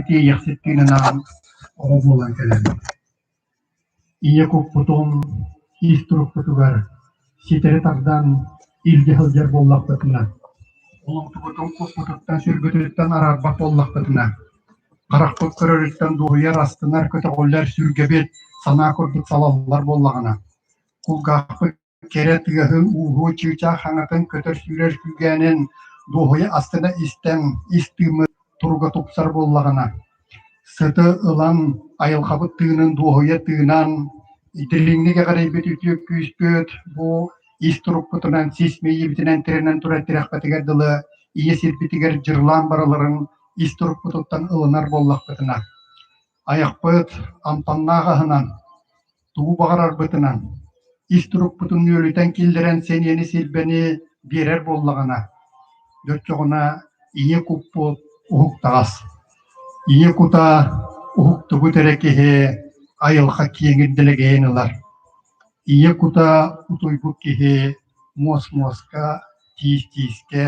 Ааспыт Иэйэхсит тыынынан оҕо буолан кэлэбит. Ийэ куппутун ис турукпутугар ситэри тардан илдьэ сылдьар буоллахпытына, олоҥхобутун куппутуттан, сүрбүтүттэн араарбат буоллахпытына, харахпыт көрөрүттэн дуоһуйар, астынар, көтөҕүллэр сүргэбит санаа курдук салаллар буоллаҕына, кулгаахпыт кэрэ тыаһын-ууһу, чыычаах хаҥатын, көтөр-сүүрэр күүгээнин дуоһуйа астына истэн, ис тыыммыт туруга тупсар буоллаҕына, сыты ылан, айылҕабыт тыынын дуоһуйа тыынан, дириҥник эҕэрийбит үтүө күүспүт бу ис турукпутунан, сис мэйиибитинэн тирэнэн турар тирэхпитигэр дылы ийэ сирбитигэр дьырылаан бараларын ис турукпутуттан ылынар буоллахпытына, айахпыт амтаннаах аһынан тугу баҕарарбытынан, ис турукпутун нүөлүтэн киллэрэн сэниэни-силбэни биэрэр буоллаҕына, дьоччоҕуна ийэ куппут уһуктаҕас. Ийэ кута уһуктубут эрэ киһи айылҕа киэҥин дэлэгэйин ылар. Ийэ кута утуйбут киһи муос-муоска, тиис-тиискэ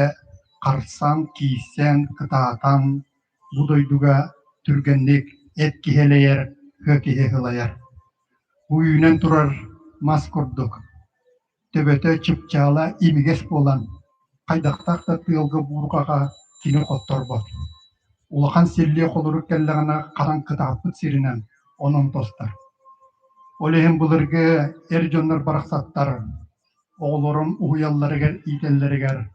харсан, киирсэн, кытаатан бу дойдуга түргэнник эт киһи элэйэр, кыа киһи ылайар. Бу үүнэн турар мас курдук, төбөтө чыпчаала имигэс буолан, хайдахтаах да тыалга-буурҕаҕа кини хотторбот. Улахан силлиэ холорук кэллэҕинэ харан кытааппыт сиринэн онон тостор. Ол иһин былыргы эр дьоннор барахсаттар оҕолорун уһуйалларыгар, иитэллэригэр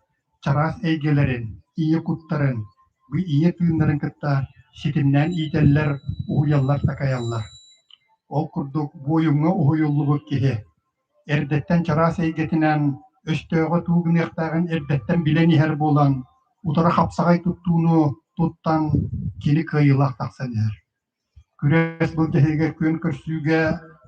чараас эйгэлэрин, ийэ куттарын, бу ийэ тыыннарын кытта ситимнээн иитэллэр, уһуйаллар-такайаллар. Ол курдук буойуҥҥа уһуйуллубут киһи эрдэттэн чараас эйгэтинэн өстөөҕө тугу гыныахтааҕын эрдэттэн билэн иһэр буолан, утары хапсаҕай туттууну туттан кини кыайыылаах тахсан иһэр. Күрэс былдьаһыыга күөн көрсүүгэ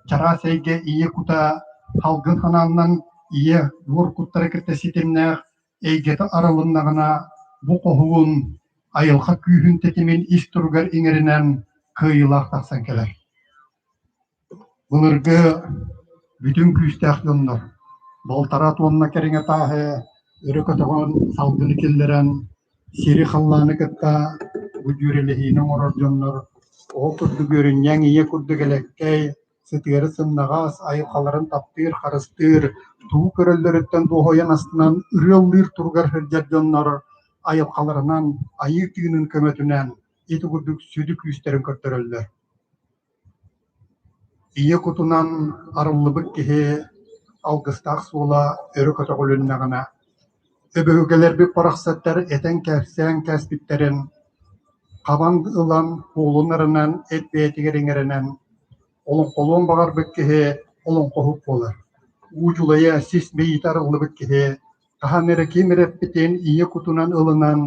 чараас эйгэ ийэ кута салгын санааннан ийэ буор куттары кытта ситимнээх эйгэтэ арылыннаҕына бу хоһуун айылҕа күүһүн тэтимин ис туругар иҥэринэн кыайыылаах тахсан кэлэр. Былыргы бүтүн күүстээх дьоннор балтараа туонна кэриҥэ тааһы өрө көтөҕөн, салгыны киллэрэн, сири-халлааны кытта бу дьүөрэлэһиини оҥорор дьоннор оҕо курдук үөрүнньэҥ, ийэ курдук элэккэй, сытыары сымнаҕас, айылҕаларын таптыыр, харыстыыр, тугу көрөллөрүттэн дуоһуйан астынан ырыа ыллыыр туругар сылдьар дьоннор айылҕаларынан, айыы тыынын көмөтүнэн ити курдук сүдү күүстэрин көрдөрөллөр. Ийэ кутунан арыллыбыт киһи алгыстаах суола өрө көтөҕүлүннэҕинэ, өбүгэлэрбит барахсаттар этэн-кэпсээн кээспиттэрин хабан ылан уолун арынан эт бэйэтигэр иҥэринэн, олоҥхолуон баҕарбыт киһи олоҥхоһут буолар, уу дьулайа сис мэйиитэ арыллыбыт киһи хаһан эрэ ким эрэ эппитин ийэ кутунан ылынан,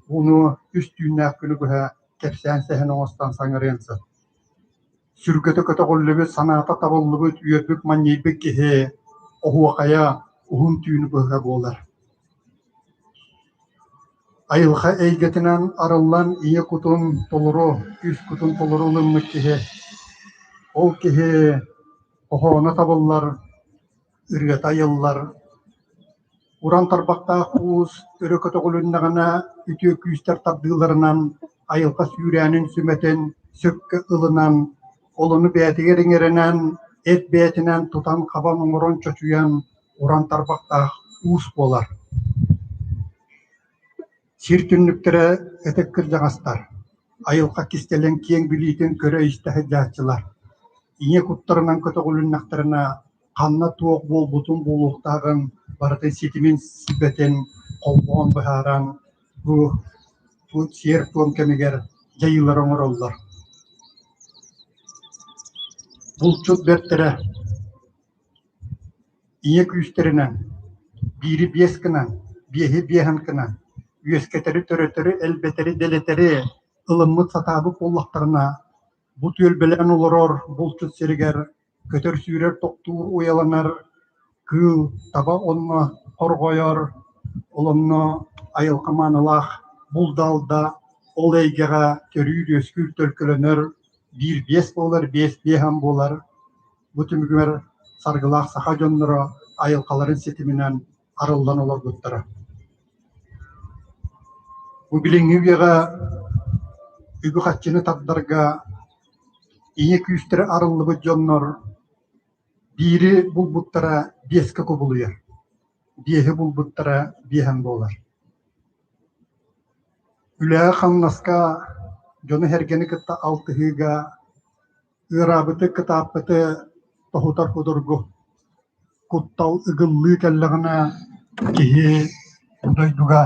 ону үс түүннээх күнү быһа кэпсээн сэһэн оҥостон саҥарыан сөп. Сүргэтэ көтөҕүллүбүт, санаата табыллыбыт, үөрбүт манньыйбыт киһи оһуохайа уһун түүнү быһа буолар. Айылҕа эйгэтинэн арыллан ийэ кутун толору, үс кутун толору ылыммыт киһи, ол киһи хоһооно табыллар, ырыата айыллар, Уран тарбахтаах уус өрө көтөҕүлүннэҕинэ, үтүө күүстэр тардыыларынан айылҕа сүүрээнин сүмэтин сөпкө ылынан, ол ону бэйэтигэр иҥэринэн, эт бэйэтинэн тутан-хабан оҥорон чочуйан уран тарбахтаах уус буолар. Сир түннүктэрэ ытык кырдьаҕастар, айылҕа кистэлэҥ киэҥ билиитин көрө-истэ сылдьааччылар, ийэ куттарынан көтөҕүлүннэхтэринэ ханна туох буолбутун буолуохтааҕын барытын ситимин силбэтин холбоон быһааран бу сиэр-туом кэмигэр дьайыылары оҥороллор. Булчут бэртэрэ ийэ күүстэринэн биири биэс гынан, биэһи биэһэн гынан үөскэтэри, төрөтөрү, элбэтэри, дэлэтэри ылыммыт сатаабыт буоллахтарына, бу түөлбэлээн олорор булчут сиригэр көтөр-сүүрэр тохтуур уйаланар, кыыл таба онно хорҕойор, ол онно айылҕа маанылаах булда-алда ол эйгэҕэ төрүүр-үөскүүр төлкөлөнөр, биир биэс буолар, биэс биэһэн буолар. Бу түмүгэр саргылаах саха дьонноро айылҕаларын ситиминэн арыллан олорбуттара. Бу билиҥҥи үйэҕэ үбү-харчыны тардарга ийэ күүстэрэ арыллыбыт дьоннор биири булбуттара биэскэ кубулуйар, биэһи булбуттара биэһэн буолар. Үлэҕэ-хамнаска, дьону-сэргэни кытта алтыһыыга ыараабыты, кытааппыты тоһутар судургу. Куттал ыгыллыы кэллэҕинэ киһи дойдуга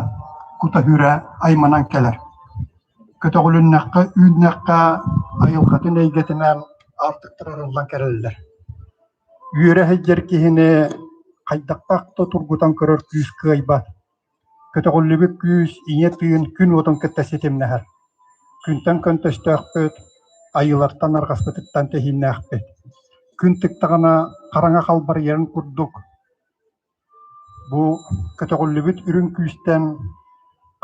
кута-сүрэ айманан кэлэр. Көтөҕүлүннэххэ, үүннэххэ айылҕатын эйгэтинэн аартыктар арыллан кэлэллэр. Үөрэ сылдьар киһини хайдахтаах да тургутан көрөр күүс кыайбат. Көтөҕүллүбүт күүс ийэ тыын күн уотун кытта ситимнэһэр. Күнтэн көнтөстөөхпүт, айыылартан арҕаспытыттан тэһииннээхпит. Күн тыктаҕына хараҥа халбарыйарын курдук бу көтөҕүллүбүт үрүҥ күүстэн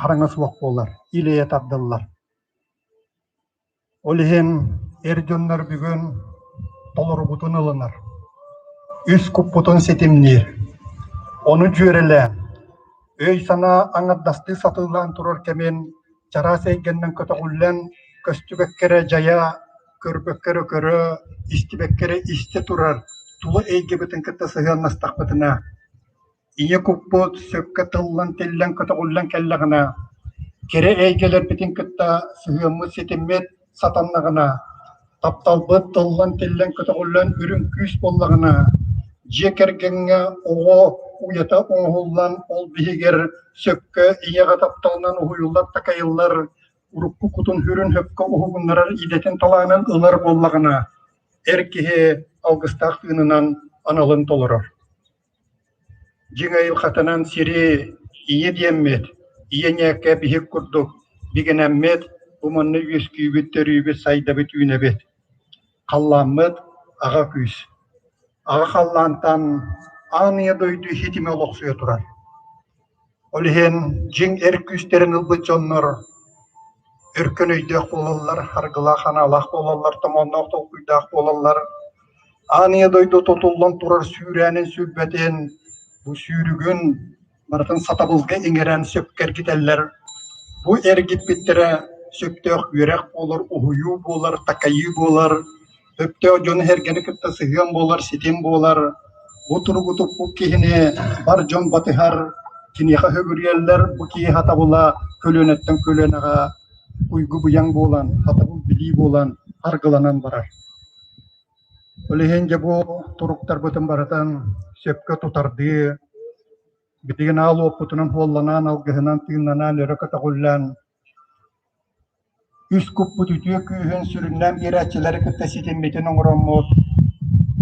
хараҥа суох буолар, ил-эйэ тардыллар. Ол иһин эр дьоннор бүгүн толорубутун ылынар, үс куппутун ситимниир, ону дьүөрэлээн, өй-санаа аҥардастыы сатыылаан турар кэмин чараас эйгэннэн көтөҕүллэн көстүбэккэ эрэ дьайа, көрбөккө эрэ көрө, истибэккэ эрэ истэ турар тула эйгэбитин кытта сыһыаннастахпытына, Ийэ куппут сөпкө тыллан-тиллэн көтөҕүллэн кэллэҕинэ, кэрэ эйгэлэрбитин кытта сыһыаммыт ситиммит сатаннаҕына, тапталбыт тыллан-тиллэн көтөҕүллэн үрүҥ күүс буоллаҕына, дьиэ кэргэҥҥэ оҕо уйата оҥоһуллан ол биһигэр сөпкө ийэҕэ тапталынан уһуйуллар-такайыллар, урукку кутун-сүрүн сөпкө уһугуннарар идэтин талаанын ылар буоллаҕына, эр киһи алгыстаах тыынынан аналын толорор. Дьиҥ айылҕатынан сири ийэ диэммит, ийэ ньээкэ биһик курдук бигэнэммит, бу манна үөскүүбүт, төрүүбүт, сайдабыт, үүнэбит. Халлааммыт аҕа күүс. Аҕа халлаантан аан ийэ дойду ситимэ олохсуйа турар. Ол иһин дьиҥ эр күүстэрин ылбыт дьоннор өркөн өйдөөх буолаллар, аргылаах санаалаах буолаллар, томоонноох толкуйдаах буолаллар. Аан ийэ дойду тутуллан турар сүүрээнин сүүрбэтин, бу сүүрүгүн барытын сатабылга иҥэрэн сөпкө эргитэллэр. Бу эргиппиттэрэ сөптөөх үөрэх буолар, уһуйуу буолар, такайыы буолар. Сөптөөх дьону-сэргэни кытта сыһыан буолар, ситим буолар. Бу туругу туппут киһини бар дьон батыһар, киниэхэ сүгүрүйэллэр. Бу киһи сатабыла көлүөнэттэн көлүөнэҕэ уйгу-быйаҥ буолан, сатабыл билии буолан аргыланан барар. Ол иһин дьэ бу туруктарбытын барытын сөпкө тутардыы, билигин аал уоппутунан уолланан, алгыһынан, тыыннанан, өрө көтөҕүллэн Үс куппут үтүө күүһүн сүрүннээн биэрээччилэри кытта ситиммитин оҥороммут,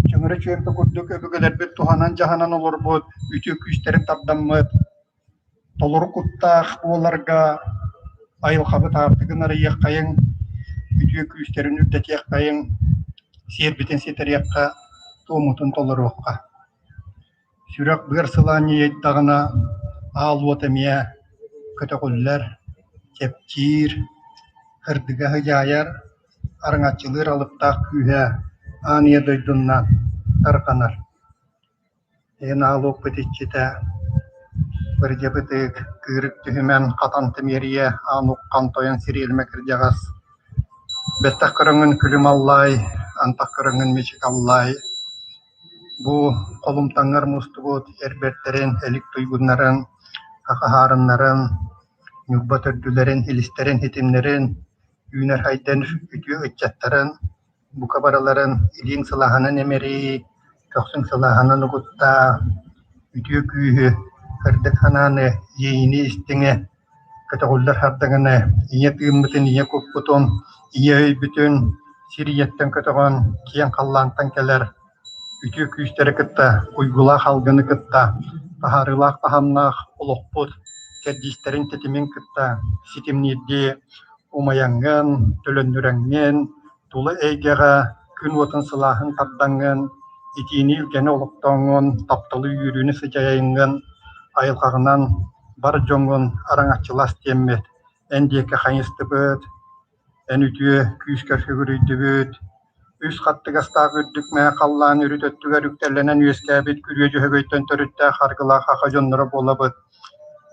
чөҥөрө чүөмпэ курдук өбүгэлэрбит туһанан-дьаһанан олорбут үтүө күүстэрин тардаммыт, толору куттаах буоларга айылҕабыт аартыгын арыйыаххайыҥ, үтүө күүстэрин үрдэтиэххэйиҥ, сиэрбитин ситэриэххэ, туоммутун толоруохха. Сүрэх-быар сылаанньыйдаҕына, аал уот эмиэ көтөҕүллэр, чэпчиир, сырдыга сыдьаайар, араҥаччылыыр алыптаах күүһэ аан ийэ дойдунан тарҕанар. Эн аал уоппут иччитэ Бырдьабытык, кыырык түһүмэн, хатан тимиэрийэ, аан уххан тойон сириэлимэ кырдьаҕас, бэттэх көрөҥҥүн күлүм аллаай, антах көрөҥҥүн мичик аллаай, Бу холумтаҥҥар мустубут эр бэртэрин, элик туйгуннарын, хахаһаарыннарын, Ньурба төрдүлэрин, илистэрин, ситимнэрин, үүнэр-сайдан үтүө ыччаттарын бука барыларын илииҥ сылааһынан эмэрий, көхсүҥ сылааһынан угуттаа, үтүө күүһү, сырдык санааны, иэйиини истиҥи, көтөҕүллэр сардаҥаны, ийэ тыыммытын, ийэ куппутун, ийэ өйбүтүн сир ийэттэн көтөҕөн, киэҥ халлаантан кэлэр үтүө күүстэри кытта, уйгулаах алгыны кытта, таһаарыылаах таһымнаах олохпут кэрдиистэрин тэтимин кытта ситимниирдии умайаҥҥын, төлөннүрэҥҥин, тула эйгэҕэ күн уотун сылааһын тардаҥҥын, итиини-илгэни олохтооҥҥун, тапталы үөрүүнү сыдьайаҥҥын, айылҕаҕынан бар дьоҥҥун араҥаччылас диэммит, эн диэки хайыстыбыт, эн үтүө күүскэр сүгүрүйдүбүт, үс хаттыгастаах үрдүк мэҥэ халлаан үрүт өттүгэр үктэллэнэн үөскээбит күрүө дьөһөгөйтөн төрүттээх аргылаах аха дьонноро буолабыт.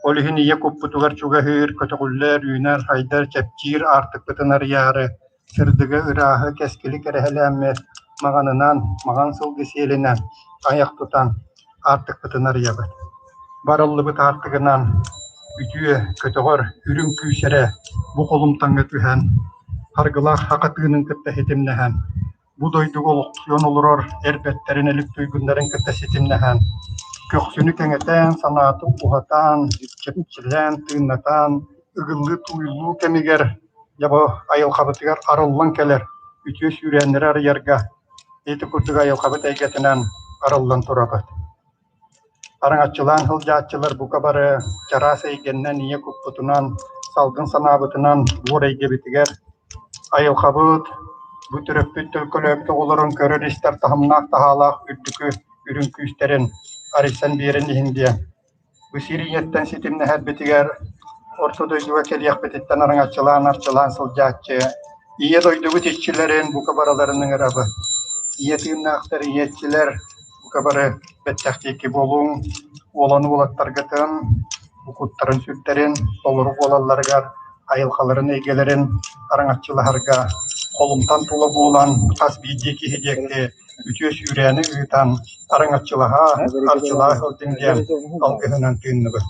Ол иһин ийэ куппутугар чугаһыыр, көтөҕүллэр, үүнэр, сайдар, чэпчиир аартыкпытын арыйаары, сырдыгы, ырааһы, кэскили кэрэһэлээммит маҕанынан, маҕан сылгы сиэлинэн айах тутан аартыкпытын арыйабыт. Барыллыбыт аартыгынан үтүө, көтөҕөр, үрүҥ күүс эрэ бу холумтаҥҥа түһэн, харгылаах саха тыынын кытта ситимнэһэн, бу дойдуга олохсуйан олорор эр бэртэрин элик туйгуннарын кытта ситимнэһэн, көхсүнү кэҥэтэн, санаатын уһатан, чэпчилээн, тыыннатан, ыгыллыы-тууйуллуу кэмигэр дьэ бу айылҕабытыгар арыллан кэлэр үтүө сүүрээннэри арыйарга ити курдук айылҕабыт эйгэтинэн арыллан турабыт. Араҥаччылаан сылдьааччылар бука бары чараас эйгэннэн ийэ куппутунан, салгын санаабытынан буор эйгэбитигэр айылҕабыт, бу төрөппүт төлкөлөөбүт оҕолорун көрөр-истэр таһымнаах таһаалаах үрдүкү үрүҥ күүстэрин арыйсан биэрэн иһин диэн Бу сир ийэттэн ситимнэһэрбитигэр орто дойдуга кэлиэхпититтэн араҥаччылаан арчылаан сылдьааччы Ийэ дойдубут иччилэрин бука барыларын ыҥырабыт. Ийэ тыыннаахтар, ийэ иччилэр бука бары бэттэх диэки буолуҥ, уолан уолаттаргытын, куттарын сүрдэрин толору буолалларыгар айылҕаларын эйгэлэрин араҥаччылаһарга холумтан тула буолан хас биирдии киһи диэки үтүө сүүрээни ыытан араҥаччылаһа, арчылаа сылдьыҥ диэн алгыһынан тыынныбыт.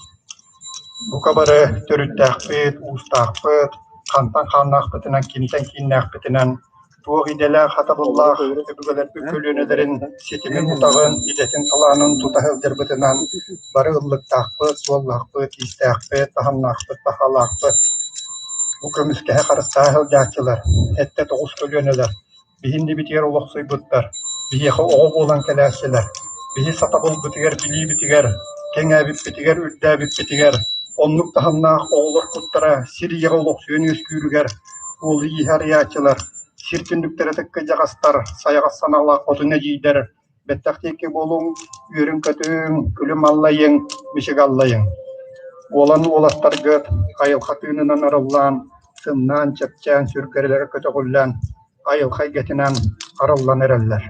Бука бары төрүттээхпит, уустаахпыт, хантан хааннаахпытынан, кимтэн кииннээхпитинэн, туох идэлээх, хатабыллаах өбүгэлэрбит көлүөнэлэрин ситимин утаҕын, идэтин талаанын тута сылдьарбытынан бары ыллыктаахпыт, суоллаахпыт, иистээхпит, таһымнаахпыт, таһаалаахпыт. Бу көмүскэһэ харыстаһа сылдьааччылар, сэттэ тоҕус көлүөнэлэр Биһиннибитигэр олохсуйбуттар, биһиэхэ оҕо буолан кэлээччилэр, биһи сатабылбытыгар, билиибитигэр, кэҥээбиппитигэр, үрдээбиппитигэр, оннук таһымнаах оҕолор куттара сир ийэҕэ олохсуйан үөскүүрүгэр суолу-ииһи арыйааччылар, сир түннүктэрэ тыккыдьаҕастар, сайаҕас санаалаах хотун эдьиийдэр бэттэх диэки буолуҥ, үөрүҥ-көтүҥ, күлүм аллайыҥ, мичик аллайыҥ. Уолан уолаттаргыт айылҕа тыынынан арыллаан, сымнаан, чэпчээн, сүргэлэрэ көтөҕүллэн, айылҕа эйгэтинэн арыллан эрэллэр.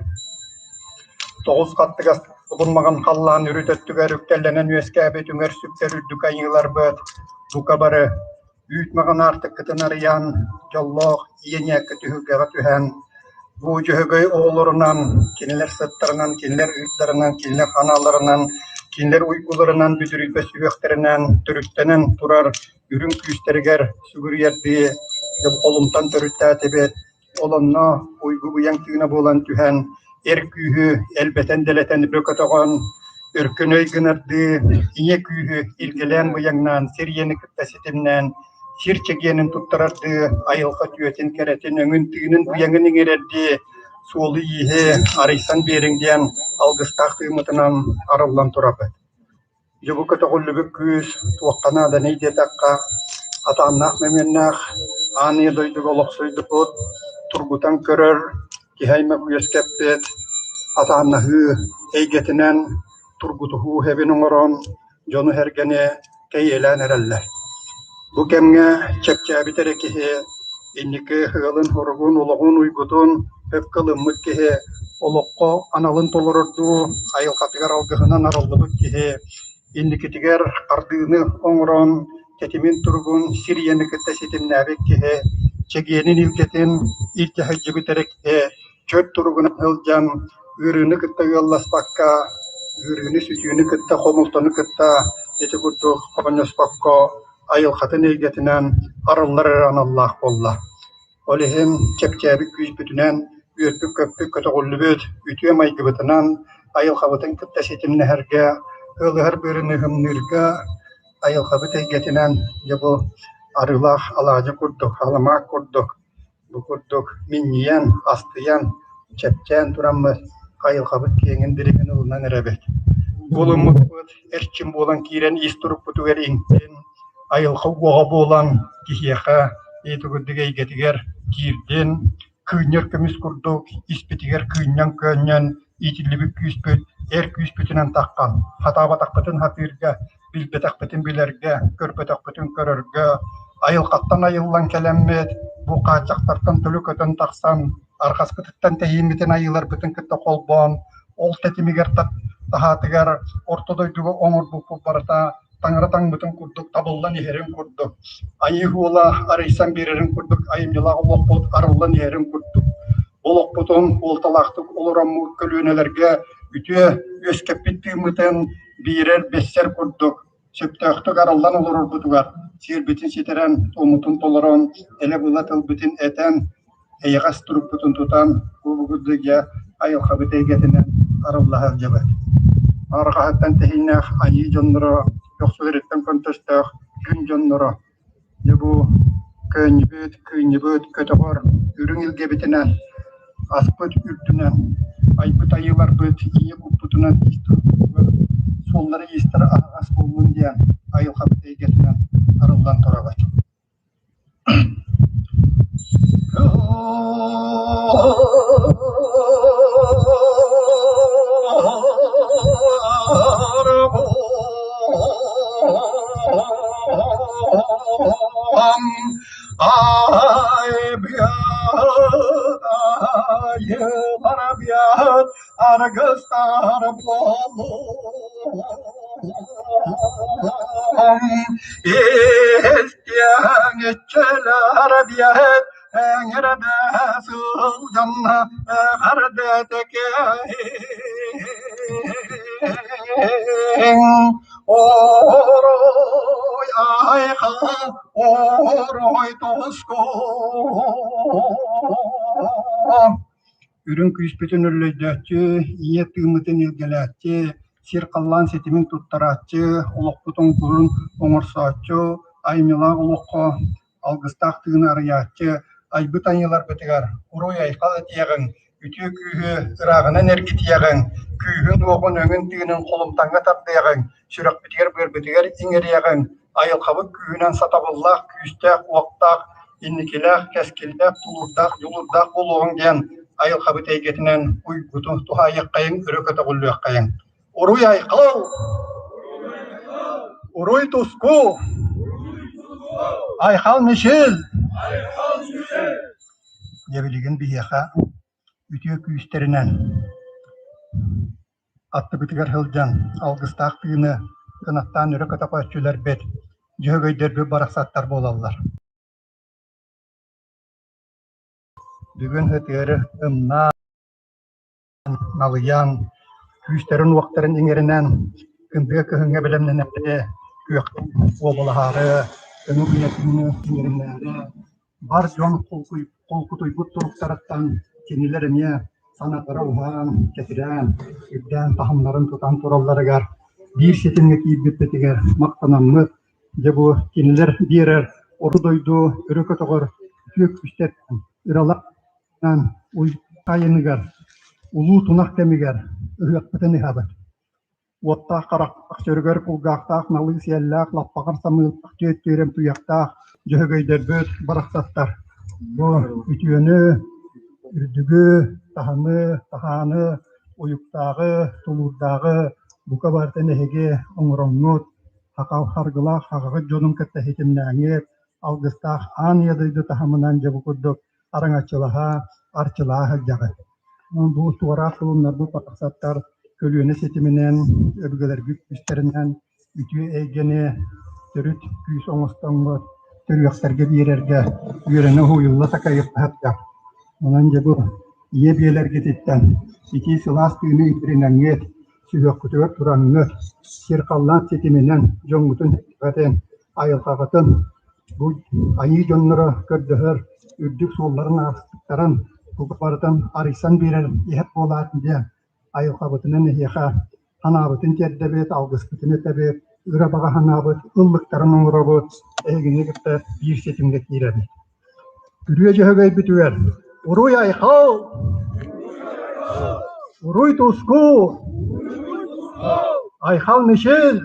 Тоҕус хаттыгас добун-маҕан халлаан үрүт өттүгэр үктэллэнэн үөскээбит үҥэр-сүктэр үрдүк айыыларбыт бука бары үүт маҕан аартыккытын арыйан, дьоллоох ийэ ньээккэ түһүлгэҕэ түһэн, бу Дьөһөгөй оҕолорунан, кинилэр сыттарынан, кинилэр ыырдарынан, кинилэр аналларынан, кинилэр уйгуларынан бүдүрүйбэт сүһүөхтэринэн төрүттэнэн турар үрүҥ күүстэригэр сүгүрүйэрдии холумтан төрүттээтибит. Ол онно уйгу-быйаҥ тыына буолан түһэн, эр күүһү элбэтэн-дэлэтэн өрө көтөҕөн, өркөн өй гынардыы ийэ күүһү илгэлээн-быйаҥнаан сир ийэни кытта ситимнээн, сир чэгиэнин туттарардыы, айылҕа үтүөтүн, кэрэтин, өҥүн, тыынын, быйаҥын иҥэрэрдии суолу-ииһи арыйсан биэриҥ диэн алгыстаах тыыммытынан арыллан турабыт. Дьэ бу көтөҕүллүбүт күүс туохха нааданый диэтэххэ, атааннаах-мөҥүөннээх аан ийэ дойдуга олохсуйбут, тургутан көрөр, киһи аймах үөскэппит атааннаһыы эйгэтинэн тургутуһуу эбин оҥорон, дьону-сэргэни кэйиэлээн эрэллэр. Бу кэмҥэ чэпчээбит эрэ киһи инники ыалын-хоругун, олоҕун уйгутун сөпкө ылыммыт киһи олоххо аналын толорордуу айылҕатыгар алгыһынан арыллыбыт киһи инникитигэр хардыыны оҥорон тэтимин туругун сир ийэни кытта ситимнээбит киһи чэгиэнин илгэтин илдьэ сылдьыбыт эрэ киһи чөл туругунан сылдьан ыарыыны кытта ыалласпакка, ыарыыны-сүтүүнү кытта, хомолтону кытта ити курдук хоонньоспокко айылҕатын эйгэтинэн арыллар эрэ аналлаах буолла. Ол иһин чэпчээбит күүспүтүнэн, үөрбүт-көппүт, көтөҕүллүбүт үтүө майгыбытынан айылҕабытын кытта ситимнэһэргэ, ыалыһар быарын ыһымныырга айылҕабыт эйгэтинэн дьэ бу арыылаах алаадьы курдук, аламаат курдук Бу курдук минньийэн, астыйан, чэпчээн тураммыт айылҕабыт киэҥин дириҥин ылынан эрэбит. Булуммуппут эрчим буолан киирэн ис турукпутугар иҥтин, айылҕа уоҕа буолан киһиэхэ ити курдук эйгэтигэр киирдин, кыынньар көмүс курдук испитигэр кыынньан-көөнньөн иитиллибит күүспүт эр күүспүтүнэн таххан, хатаабатахпытын хатыырга, билбэтэхпитин билэргэ, көрбөтөхпүтүн көрөргө, айылҕаттан айыллан кэлэммит, бу хааччахтартан төлө көтөн тахсан, арҕаспытыттан тэһииммитин айыыларбытын кытта холбоон, ол тэтимигэр таһаатыгар орто дойдуга оҥорбуппут барыта Таҥара таҥмытын курдук табыллан иһэрин курдук, Айыы уола арыйсан биэрэрин курдук айымньылаах олохпут арыллан иһэрин курдук, олохпутун уолталаахтык олороммут көлүөнэлэргэ үтүө үөскэппит тыыммытын биэрэр, бэссэр курдук сөптөөхтүк арыллан олорорбутугар сиэрбитин ситэрэн, туоммутун толорон, элэ-была тылбытын этэн, эйэҕэс турукпутун тутан, кубугудыйа айылҕабыт эйгэтинэн арылла сылдьабыт. Арҕаһыттан тэһииннээх айыы дьонноро, көхсүлэриттэн көнтөстөөх күн дьонноро, дьэ бу көөнньүбүт, кыынньыбыт, көтөҕөр үрүҥ илгэбитинэн, аспыт үрдүнэн, айбыт айыыларбыт ийэ куппутунан суоллара-иистэрэ аһаҕас буоллун диэн айылҕабыт эйгэтинэн арыллан турабыт. Үрүҥ күүспүтүн өллөйдөөччү, ийэ тыыммытын илгэлээччи, сир-халлаан ситимин туттарааччы, олохпут оҥкулун оҥорсооччу, айымньылаах олоххо алгыстаах тыыны арыйааччы, айбыт айыыларбытыгар уруй-айхал этиэҕиҥ, үтүө күүһү ырааҕынан эргитиэҕиҥ, күүһүн-уоҕун, өҥүн-тыынын холумтаҥҥа тардыаҕыҥ, сүрэхпитигэр-быарбытыгар иҥэриэҕиҥ, айылҕабыт күүһүнэн сатабыллаах, күүстээх, уохтаах, инникилээх, кэскиллээх, тулуурдаах, дьулуурдаах буолуоҕуҥ диэн айылҕабыт эйгэтинэн уйгутун туһаайыаххайыҥ, өрө көтөҕүллүөххэйиҥ. Уруй-айхал! Уруй-туску! Айхал-мичил! Дьэ билигин биһиэхэ үтүө күүстэринэн аттыбытыгар сылдьан алгыстаах тыыны кынаттаан өрө көтөҕөөччүлэрбит, дьөһөгөйдөрбүт барахсаттар буолаллар. Бүгүн ытыары ымнаан, налыйан, күүстэрин-уохтарын иҥэринэн, кындыа кыһыҥҥа бэлэмнэнэрдэри күөхтэн уобалаһаары, өҥү күнэтиини иҥэринээри, бар дьон холкутуйбут туруктарыттан кинилэр эмиэ санаалара уһаан, кэтирээн, үрдээн таһымнарын тутан туралларыгар биир ситимҥэ киирбиппитигэр махтанаммыт, дьэ бу кинилэр биэрэр орто дойду өрө көтөҕөр үтүө күүстэртэн ыралаан уйайыныгар улуу тунах кэмигэр ыһыахпытын ыһабыт. Уоттаах харахтаах, сөрүгэр кулгаахтаах, налыы сиэллээх, лаппаҕар самыылаах, түөттүүрэм туйахтаах дьөһөгөйдөрбүт барахсаттар бу үтүөнү, үрдүгү, таһымы, таһааны, уйуктааҕы, тулуурдааҕы бука барытын эһиги оҥороҥҥут, харгылаах хаҕаҕыт дьонун кытта ситимнээҥҥит, алгыстаах аан ийэ дойду таһымынан дьэ бу курдук араҥаччылаһа, арчылаһа сылдьаҕыт. Бу туораах тылыннарбыт барахсаттар көлүөнэ ситиминэн, өбүгэлэрбит күүстэринэн үтүө эйгэни төрүт күүс оҥостоҥҥут төрүөхтэргэ биэрэргэ үөрэнэ уһуйулла такайыахтаахтар. Онон дьэ бу ийэ биэлэргититтэн итии сылаас тыыны иҥэринэҥҥит, сүһүөххүтүгэр тураҥҥыт, сир-халлаан ситиминэн дьоҥҥутун айылҕаҕытын бу айыы дьонноро көрдөһөр үрдүк суолларын ааспыттарын тугу барытын арыйсан биэрэр иһэр буолаат диэн айылҕабытынан эһиэхэ санаабытын тиэрдэбит, алгыспытын этэбит, ыра баҕа санаабыт ыллыктарын оҥоробут, эһигини кытта биир ситимҥэ киирэбит. Күрүө Дьөһөгөйбүтүгэр Уруй-айхал! Уруй-туску! Айхал-мичил!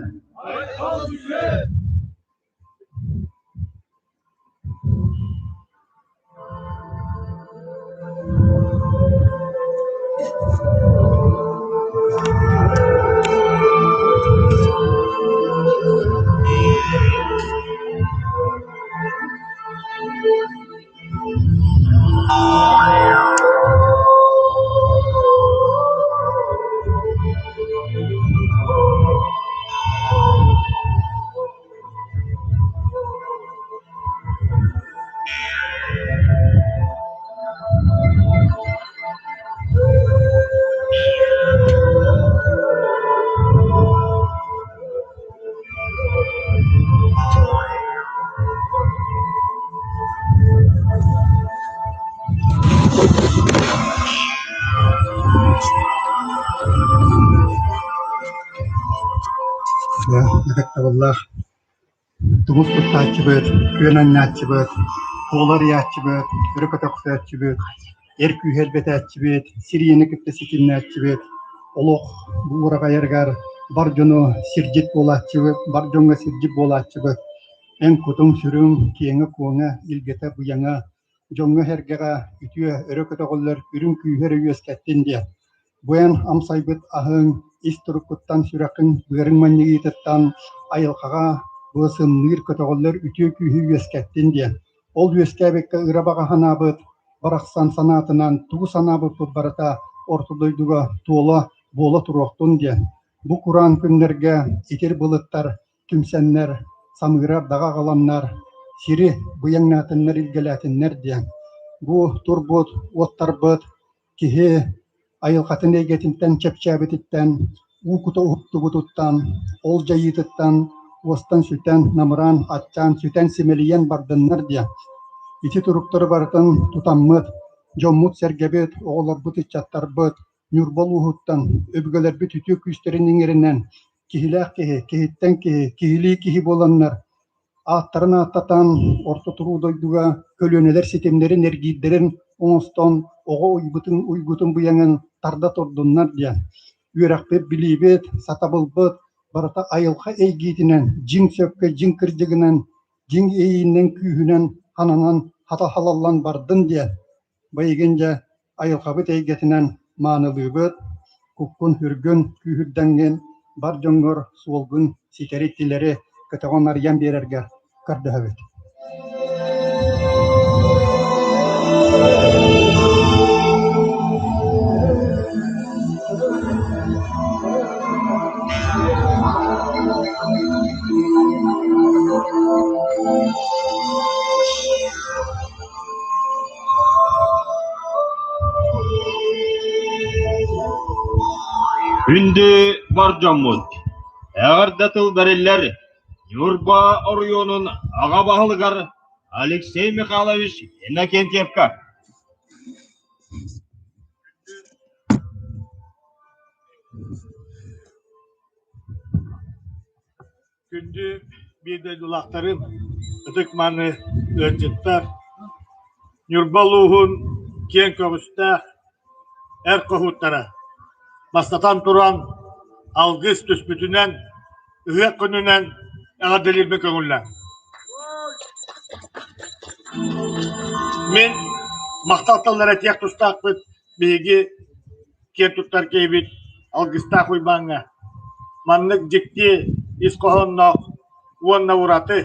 Ытыктабыллаах тумус туттааччыбыт, күөн анньааччыбыт, куолу арыйааччыбыт, өрө көтөхсөөччүбүт, эр күүһэ элбэтээччибит, сир ийэни кытта ситимнээччибит, олох бу уораҕайарыгар бар дьону сирдьит буолааччыбыт, бар дьоҥҥо сирдьит буолааччыбыт. Эн кутуҥ-сүрүҥ киэҥэ-куоҥа, илгэтэ-быйаҥа, дьоҥҥо-сэргэҕэ үтүө, өрө көтөҕүллэр үрүҥ күүһэ эрэ үөскэттин диэн. Бу эн амсайбыт аһыҥ ис туруккуттан сүрэххин быарыҥ манньыйыытыттан айылҕаҕа бу сымныыр көтөҕүллэр үтүө күүһү үөскэттин диэн. Ол үөскээбиккэ ыра баҕа санаабыт барахсан санаатынан тугу санаабыппыт барыта орто дойдуга туола буола туруохтун диэн. Бу кураан күннэргэ итир былыттар түмсэннэр, самыыра ардаҕа аҕаланнар, сири быйаҥнаатыннар, илгэлээтиннэр диэн. Бу турбут уоттарбыт киһи айылҕатын эйгэтиттэн чэпчээбититтэн, уу кута уһуктубутуттан, ол дьайыытыттан уостан сүтэн, намыраан, аччаан, сүтэн, симэлийэн бардыннар диэн. Ити туруктары барытын тутаммыт, дьоммут-сэргэбит, оҕолорбут, ыччаттарбыт Ньурба улууһуттан өбүгэлэрбит үтүө күүстэрин иҥэринэн, киһилээх киһи, киһиттэн киһи, киһилии киһи буоланнар, ааттарын ааттатан, орто туруу дойдуга көлүөнэлэр ситимнэрин, эргиирдэрин оҥостон, оҕо уйбутун уйгутун быйаҥын тарда турдуннар диэн. Үөрэхпит, билиибит, сатабылбыт барыта айылҕа эйгиитинэн, дьиҥ сөпкө, дьиҥ кырдьыгынан, дьиҥ иэйиинэн, күүһүнэн хананан, хата халаллан бардын диэн. Быйыгын дьэ айылҕабыт эйгэтинэн маанылыыбыт, куккун-сүргүн күүһүрдэҥҥин бар дьоҥҥор суолгун ситэри-тилэри көтөҕөн арыйан биэрэргэ көрдөһөбүт. Күндү бар дьоммут, эҕэрдэ тыл бэриллэр Ньурба оройуонун аҕа баһылыгар Алексей Михайлович Иннокентьевка. Күндү биир дойдулаахтарым, ытык-мааны ыалдьыттар, Ньурба улууһун киэҥ көҕүстээх эр хоһууттара, бастатан туран, алгыс түспүтүнэн, ыһыах күнүнэн эҕэрдэлиирбин көҥүллээҥ. Мин махтал тыллары этиэх тустаахпыт биһиги киэн туттар киһибит Алгыстаах Уйбааҥҥа маннык дьикти ис хоһоонноох уонна ураты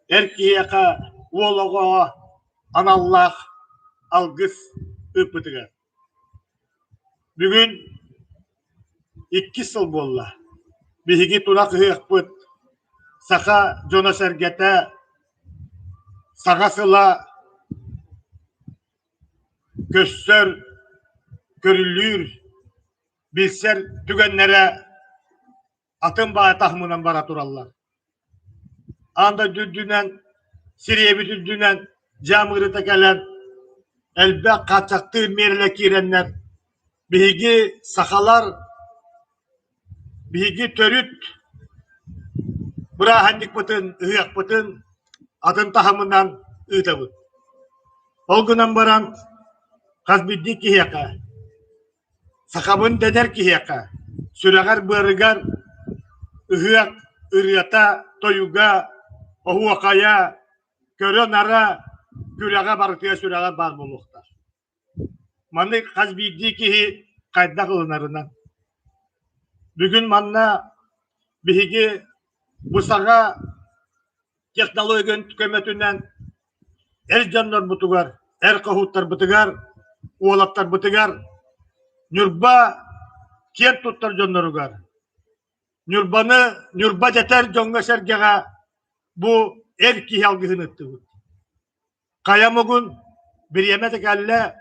эр киһиэхэ уол оҕоҕо аналлаах алгыс ыыппытыгар. Бүгүн иккис сыл буолла. Биһиги тунах ыһыахпыт саха дьоно-сэргэтэ саҥа сыла Көссөр, көрүлүүр, билсэр түгэннэрэ атын баай таһымынан бара тураллар. Аан дойду үрдүнэн, сириэбит үрдүнэн дьаам ыарыыта кэлэн, элбэх хааччахтыыр миэрэлэр киирэннэр, биһиги сахалар биһиги төрүт бырааһынньыкпытын, ыһыахпытын атын таһымынан ыытабыт. Ол гынан баран хас биирдии киһиэхэ, сахабын дэнэр киһиэхэ, сүрэҕэр-быарыгар ыһыах ырыата, тойуга, оһуохайа, көрө-нара, күрэҕэ барытыгар сүрэҕэр баар буолуохтаах. Маны хас биирдии киһи хайдах ылынарынан. Бүгүн манна биһиги бу саҥа технология көмөтүнэн эр дьоннорбутугар, эр хоһууттарбытыгар, уолаттарбытыгар Ньурба киэн туттар дьонноругар, Ньурбаны Ньурба дэтэр дьоҥҥо-сэргэҕэ бу эр киһи алгыһын ыттыбыт. Хайа муҥун бириэмэ да кэллэ,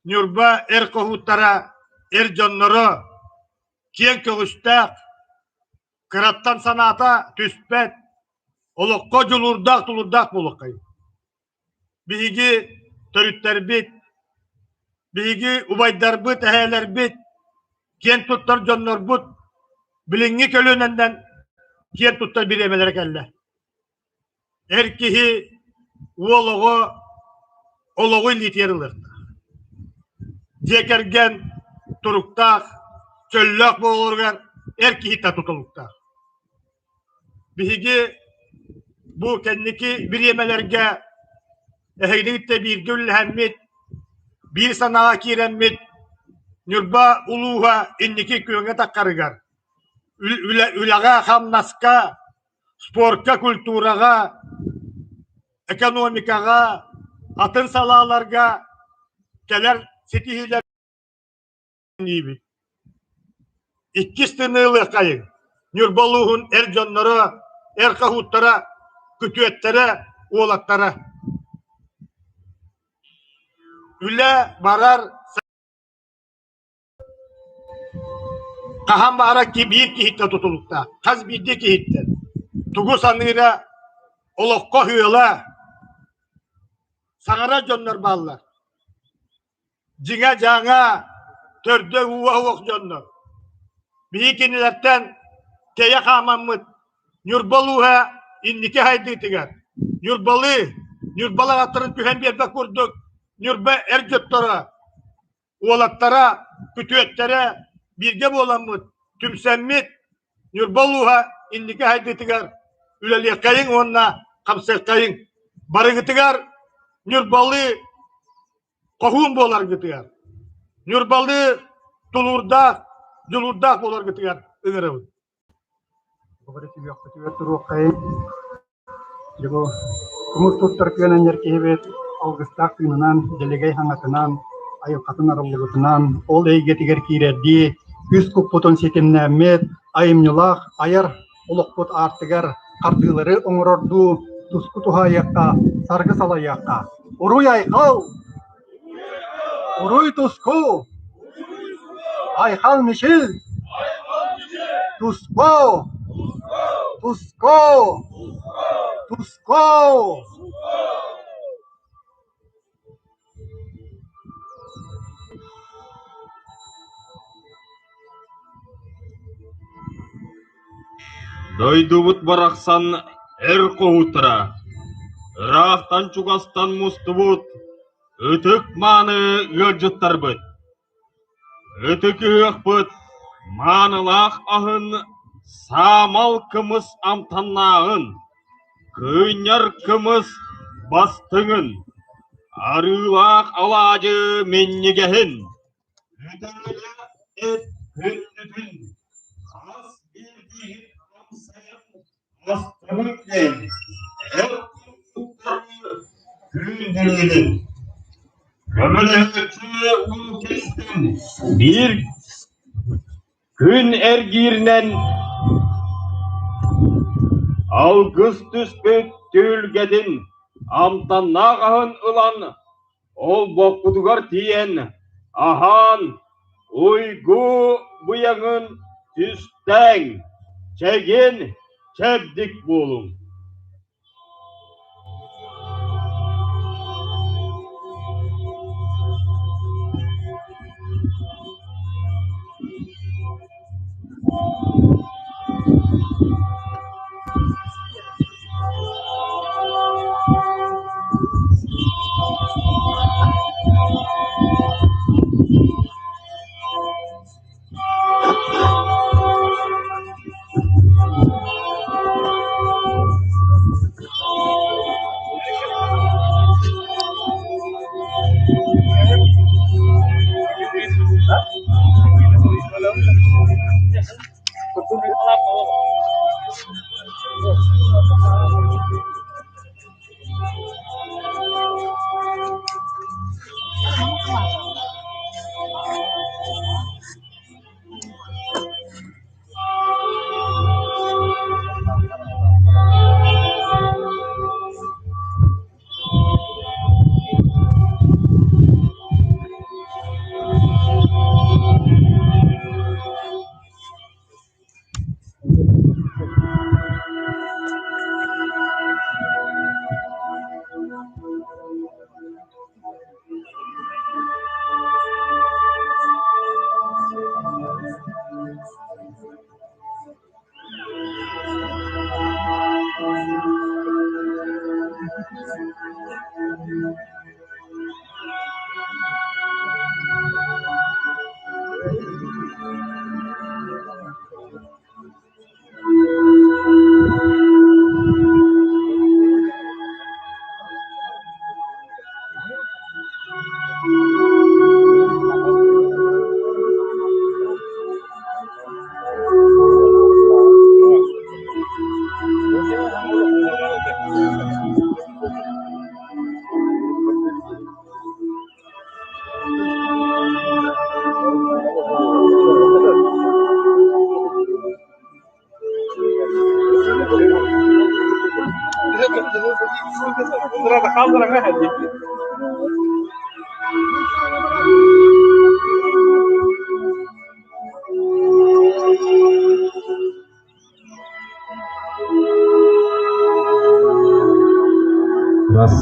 Ньурба эр хоһууттара, эр дьонноро киэҥ көҕүстээх, кыраттан санаата түспэт, олоххо дьулуурдаах, тулуурдаах буолуоххайыҥ. Биһиги төрүттэрбит, биһиги убайдарбыт, эһээлэрбит, киэн туттар дьоннорбут билиҥҥи көлүөнэннэн. киэн туттар бириэмэлэрэ кэллэ. Эр киһи уол оҕо олоҕу илиитигэр ылыахтаах. Дьиэ кэргэн туруктаах, чөллөөх буолуругар эр киһиттэн тутулуктаах. Биһиги бу кэнники бириэмэлэргэ эһигини кытта бииргэ үлэлэһэммит, биир санааҕа киирэммит Ньурба улууһа инники күөҥҥэ таххарыгар үлэҕэ-хамнаска, спорка, культураҕа, экономикаҕа, атын салааларга кэлэр ситиһиилэр диибит. Иккис тыныылыаххайыҥ Ньурба улууһун эр дьонноро, эр хоһууттара, күтүөттэрэ, уолаттара. Үлэ барар хаһан баҕарар биир киһиттэн тутулуктаах, хас биирдии киһиттэн. Тугу саныыра, олоххо ыала, саҥарар дьоннор бааллар. Дьиҥэ-дьаҥа, төрдө-ууһа суох дьоннор. Биһиги кинилэртэн тэйэ хаамаммыт Ньурба улууһа инники сайдыытыгар Ньурбалыы, Ньурбалар аттарын түһэн биэрбэт курдук Ньурба эр дьотторо, уолаттара, күтүөттэрэ бииргэ буоламмыт, түмсэммит Ньурба улууһа инники сайдыытыгар үлэлиэххэйиҥ уонна хамсыаххайыҥ. Барыгытыгар Ньурбалыы хоһуун буоларгытыгар, Ньурбалыы тулуурдаах, дьулуурдаах буоларгытыгар ыҥырабын. Бары сүһүөхпүтүгэр туруоххайын. Дьэ бу тумус туттар күөнэнньэр киһибит алгыстаах тыынынан, дэлэгэй хаҥатынан, айылҕатын арыллыбытынан, ол эйгэтигэр киирэрдии үс куппутун ситимнээммит, айымньылаах айар олохпут аартыгар хардыылары оҥорордуу туску туһаайыахха, саргы салайыахха. Уруй-айхал! Уруй-туску! Айхал-мичил! Туску! Туску! Туску! Дойдубут барахсан эр хоһууттара, ыраахтан-чугастан мустубут ытык-мааны ыалдьыттарбыт, ытык ыһыахпыт маанылаах аһын саамал кымыс амтаннааҕын, кыынньар кымыс бастыҥын, арыылаах алаадьы минньигэһин Үтүөлээх эт күндүтүн хас биирдииһин амсайан астымыт диэн эр курдуктары күүндүрүүнүн көмөлөһөөччү уу кистэн биир күн эргииринэн алгыс түспүт түһүлгэтин амтаннаах аһын ылан Олбохпутугар тиийэн, аһаан, уйгу быйаҥын түстээҥ, чэгиэн, чэбдик буолуҥ. Хааллараҥа дии. Раз.